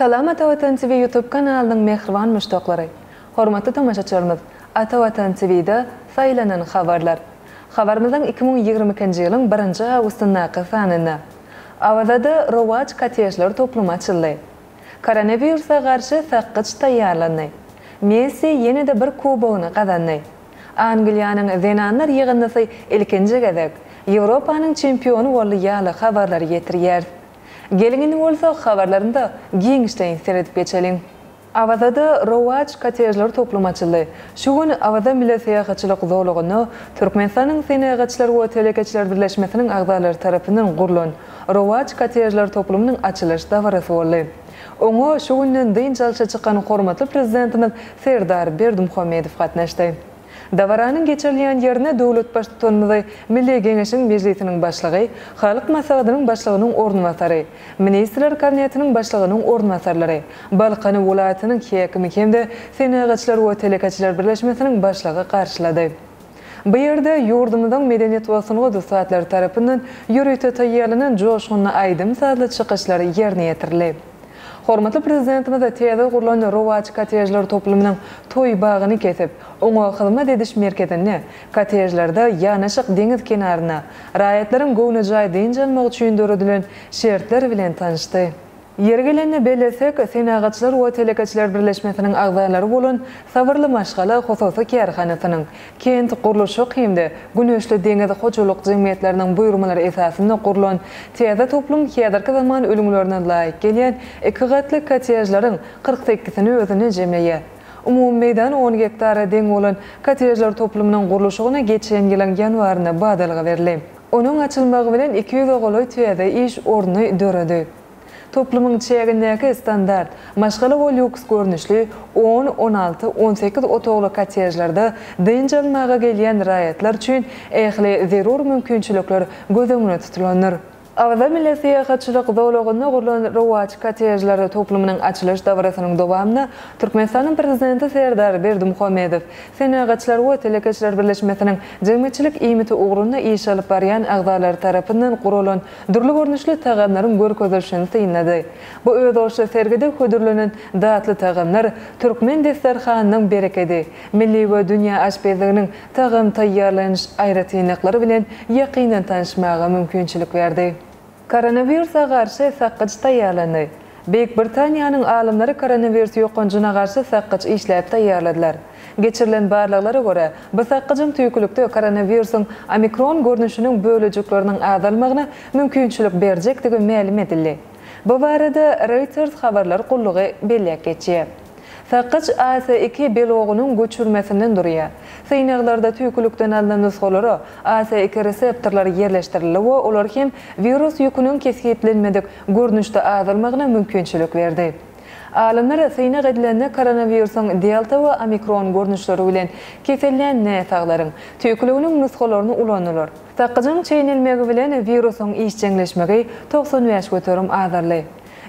Salam Ata Watan TV YouTube kanalynyň mähriban muşdaklary! Hormatly tomaşaçylarymyz, Ata Watan TV-de saýlanan habarlar. Habarymyzyň 2022-nji ýylyň birinji awgustyndaky sanynda. Awazada Rowaç kottejler toplumy açyldy. Koronawirusa garşy sakgyç taýýarlandy. Messi ýene-de bir kubogyny gazandy. Angliýanyň zenanlar ýygyndysy ilkinji gezek Ýewropanyň çempiony boldy ýaly habarlary ýetirýäris. Geliň indi bolsa habarlarymyza giňişleýin seredip geçeliň. Awazada Rowaç kottejler toplumy açyldy. Şu gün Awaza milli syýahatçylyk zolagynda Türkmenistanyň Senagatçylar we telekeçiler birleşmesiniň agzalary tarapyndan gurlan Rowaç kottejler toplumynyň açylyş dabarasy boldy. Oňa şu günden dynç alşa çykan hormatly Prezidentimiz Serdar Berdimuhamedow gatnaşdy. Dabaranyň geçirilýän ýerine döwlet Baştutanymyzy Milli Geňeşiň Mejlisiniň Başlygy, Halk Maslahatynyň Başlygynyň orunbasary, Ministrler Kabinetiniň Başlygynyň orunbasarlary, Balkan welaýatynyň häkimi hem-de Senagatçylar we telekeçiler birleşmesiniň başlygy garşylady. Bu ýerde ýurdumyzyň medeniýet we sungat ussatlary tarapyndan ýörite taýýarlanan joşgunly aýdym-sazly çykyşlar ýerine ýetirildi. Hormatly Prezidentimiz täze gurlan Rowaç kottejler toplumynyň toý bagyny kesip, oňa hyzmat ediş merkezinde, kottejlerde ýanaşyk deňiz kenarynda raýatlaryň göwnejaý dynç almagy üçin döredilen şertler bilen tanyşdy. Ýeri gelende bellesek, Senagatçylar we telekeçiler birleşmesiniň agzalary bolan Sabyrly maşgala hususy kärhanasynyň, Kent gurluşyk hem-de Güneşli deňiz hojalyk jemgyýetleriniň buýurmalary esasynda gurlan täze toplum häzirki zaman ülňülerine laýyk gelýän iki gatly kottejleriň 48-sini özünde jemleýär. Umumy meýdany on gektara deň bolan kottejler toplumynyň gurluşygyna geçen ýylyň ýanwarynda badalga berildi. Onuň açylmagy bilen 200-e golaý täze iş orny döredi. Toplumyň çägindäki standart, maşgala we lýuks görnüşli on, 16, 18 otagly kottejlerde dynç almaga gelýän raýatlar üçin ähli zerur mümkinçilikler göz öňünde tutulandyr. Awaza milli syýahatçylyk zolagynda gurlan Rowaç kottejler toplumynyň açylyş dabarasynyň dowamynda Türkmenistanyň Prezidenti Serdar Berdimuhamedow Senagatçylar we telekeçiler birleşmesiniň jemgyýetçilik iýmiti ugrunda iş alyp barýan agzalary tarapyndan guralan dürli görnüşli tagamlaryň görkezilişini synlady. Bu özboluşly sergide hödürlenen datly tagamlar türkmen desterhanynyň berekedi, milli we dünýä aşpezliginiň tagam taýýarlanyş aýratynlyklary bilen ýakyndan tanyşmaga mümkinçilik berdi. Koronawirusa garşy sakgyç taýýarlandy. Beýik Britaniýanyň alymlary koronawirus ýokanjyna garşy sakgyç işläp taýýarladylar. Geçirilen barlaglara görä, bu sakgyjyň tüýkülikde koronawirusyň omikron görnüşiniň bölejikleriniň azalmagyna mümkinçilik berjekdigi mälim edildi. Bu barada Reuters habarlar gullugy belläp geçýär. Sakgyç AS-iki belogynyň göçürmesinden durýar. Synaglarda tüýkülikden alnan nusgalara AS-iki reseptorlary ýerleşdirildi we olar hem wirus ýüküniň kesgitlenmedik görnüşde azalmagyna mümkinçilik berdi. Alymlar synag edilende koronawirusyň delta we omikron görnüşleri bilen kesellän näsaglaryň tüýküliginiň nusgalaryny ulandylar. Sakgyjyň çeýnelmegi bilen wirusyň işjeňleşmegi 95% azaldy.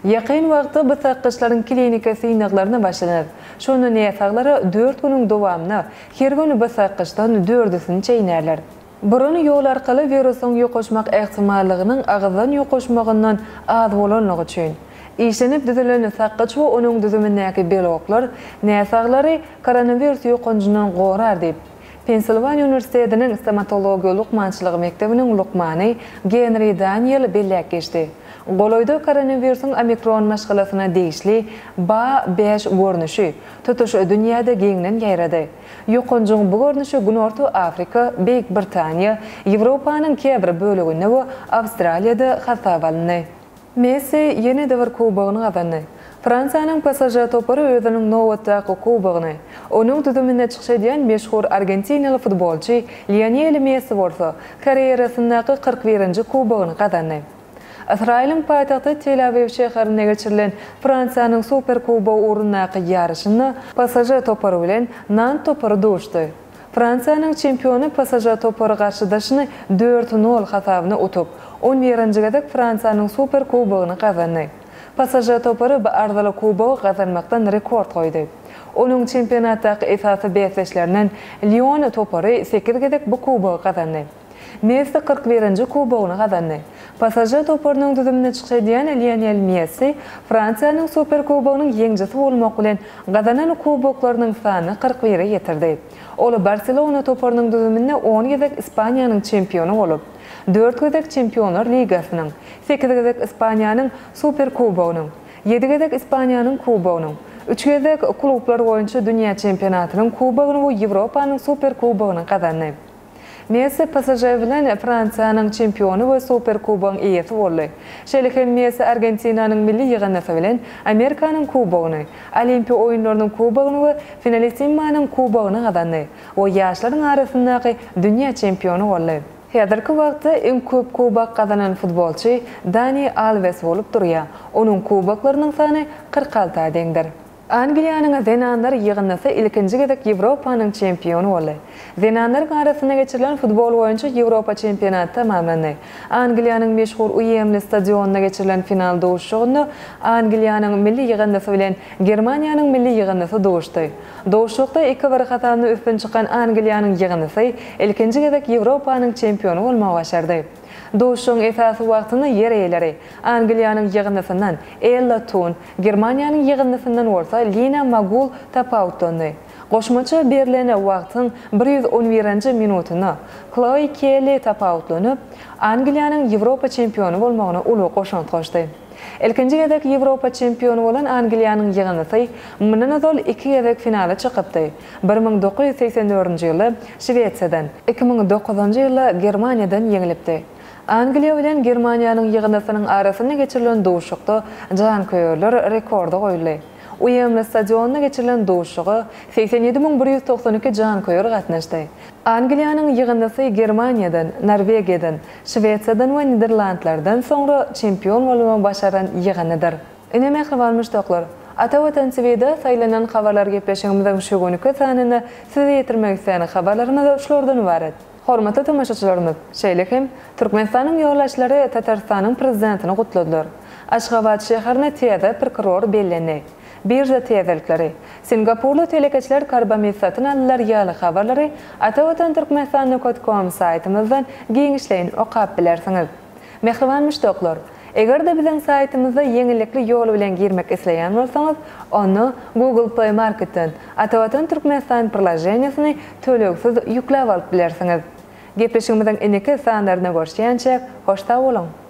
Ýakyn wagtda bu sakgyçlaryň kliniki synaglaryna başlanar. Şonda näsaglara dört günüň dowamynda her gün bu sakgyçdan dördüsini çeýnärler. Burun ýoly arkaly wirusyň ýokaşmak ähtimallygynyň agyzdan ýokaşmagyndan az bolanlygy üçin, işlenip düzülen sakgyç we onuň düzümindäki beloklar näsaglary koronawirus ýokanjyndan gorar diýip, Pensilwaniýa uniwersitetiniň stomatologiýa lukmançylygy mekdebiniň lukmany Genri Daniel belläp geçdi. Golaýda koronawirusyň omikron maşgalasyna degişli BA bäş görnüşi tutuş dünýäde giňden ýaýrady. Ýokanjyň bu görnüşi Günorta Afrika, Beýik Britaniýa, Ýewropanyň käbir böleginde we Awstraliýada hasaba alyndy. Messi ýene-de bir kubogyny gazandy. Fransiýanyň PSŽ topary özüniň nobatdaky kubogyny, onuň düzüminde çykyş edýän meşhur argentinaly futbolçy Lionel Messi bolsa karýerasyndaky 41-nji kubogyny gazandy. Ysraýylyň paýtagty Tel-Awiw şäherinde geçirilen Fransiýanyň Superkubogy ugrundaky ýaryşynda PSŽ topary bilen Nant topary duşdy. Fransiýanyň çempiony PSŽ topary garşydaşyny dört nol hasabyna utup, on birinji gezek Fransiýanyň Superkubogyny gazandy. PSŽ topary bu arzyly kubogy gazanmakdan rekord goýdy. Onuň çempionatdaky esasy bäsdeşlerinden Lion topary sekiz gezek bu kubogy gazandy. Messi 41-nji kubogyny gazandy. PSŽ toparynyň düzüminde çykyş edýän Lionel Messi Fransiýanyň Superkubogynyň ýeňijisi bolmak bilen, gazanan kuboklarynyň sanyny 41-e ýetirdi. Ol Barselona toparynyň düzüminde on gezek Ispaniýanyň çempiony bolup, dört gezek Çempionlar ligasynyň, sekiz gezek Ispaniýanyň Superkubogynyň, ýedi gezek Ispaniýanyň Kubogynyň, üç gezek klublar boýunça dünýä çempionatynyň kubogyny we Ýewropanyň Superkubogyny gazandy. Messi PSŽ bilen Fransiýanyň çempiony we Superkubogyň eýesi boldy. Şeýle hem Messi Argentinanyň milli ýygyndysy bilen Amerikanyň Kubogyny, Olimpiýa oýunlarynyň Kubogyny we Finalissimmanyň Kubogyny gazandy we ýaşlaryň arasyndaky dünýä çempiony boldy. Häzirki wagtda iň köp kubok gazanan futbolçy Dani Alwes bolup durýar, onuň kuboklarynyň sany 46 deňdir. Angliýanyň zenanlar ýygyndysy ilkinji gezek Ýewropanyň çempiony boldy. Zenanlaryň arasynda geçirilen futbol boýunça Ýewropa çempionaty tamamlandy. Angliýanyň meşhur Uemli stadionynda geçirilen final duşuşygynda Angliýanyň milli ýygyndysy bilen Germaniýanyň milli ýygyndysy duşdy. Duşuşykda 2-bir hasabynda üstün çykan Angliýanyň ýygyndysy ilkinji gezek Ýewropanyň çempiony bolmagy başardy. Duşuşygyň esasy wagtynda ýer eýeleri, Angliýanyň ýygyndysyndan Ella Tun, Germaniýanyň ýygyndysyndan bolsa Lina Magul tapawutlandy. Goşmaça berlen wagtyň 111-nji minutynda Kloe Kelli tapawutlanyp, Angliýanyň Ýewropa çempiony bolmagyna uly goşant goşdy. Ilkinji gezek Ýewropa çempiony bolan Angliýanyň ýygyndysy mundan ozal iki gezek finala çykypdy, 1984-nji ýylda Şwesiýadan, 2009-njy ýylda Germaniýadan ýeňlipdi. Angliýa bilen Germaniýanyň ýygyndysynyň arasynda geçirilen duşuşykda janköýerler rekorda goýuldy. Uemli stadionynda geçirilen duşuşyga 87 192 janköýer gatnaşdy. Angliýanyň ýygyndysy Germaniýadan, Norwegiýadan, Şwesiýadan we Niderlandlardan soňra çempion bolmagy başaran ýygyndydyr. Ine mähriban muşdaklar, Ata Watan TVde saýlanan habarlar gepleşigimiziň şu günki sanynda size ýetirmek isleýän habarlarymyz şulardan ybarat. Hormatly tomaşaçylarymyz, şeýle hem Türkmenistanyň ýolbaşçylary Tatarystanyň Prezidentini gutladylar. Aşgabat şäherine täze prokuror bellendi. Birža täzelikleri, Singapurly telekeçiler karbamid satyn aldylar ýaly habarlary Atavatan Türkmenistan nokat kom saýtymyzdan giňişleýin okap bilersiňiz. Mähriban muşdaklar, eger-de biziň saýtymyza ýeňillikli ýol bilen girmek isleýän bolsaňyz, onda Google Play Marketden Atavatan Türkmenistan priloženiýasyny tölegsiz ýükläp alyp bilersiňiz. Gepleşigimiziň indiki sanlarynda görüşýänçäk, hoş sag boluň!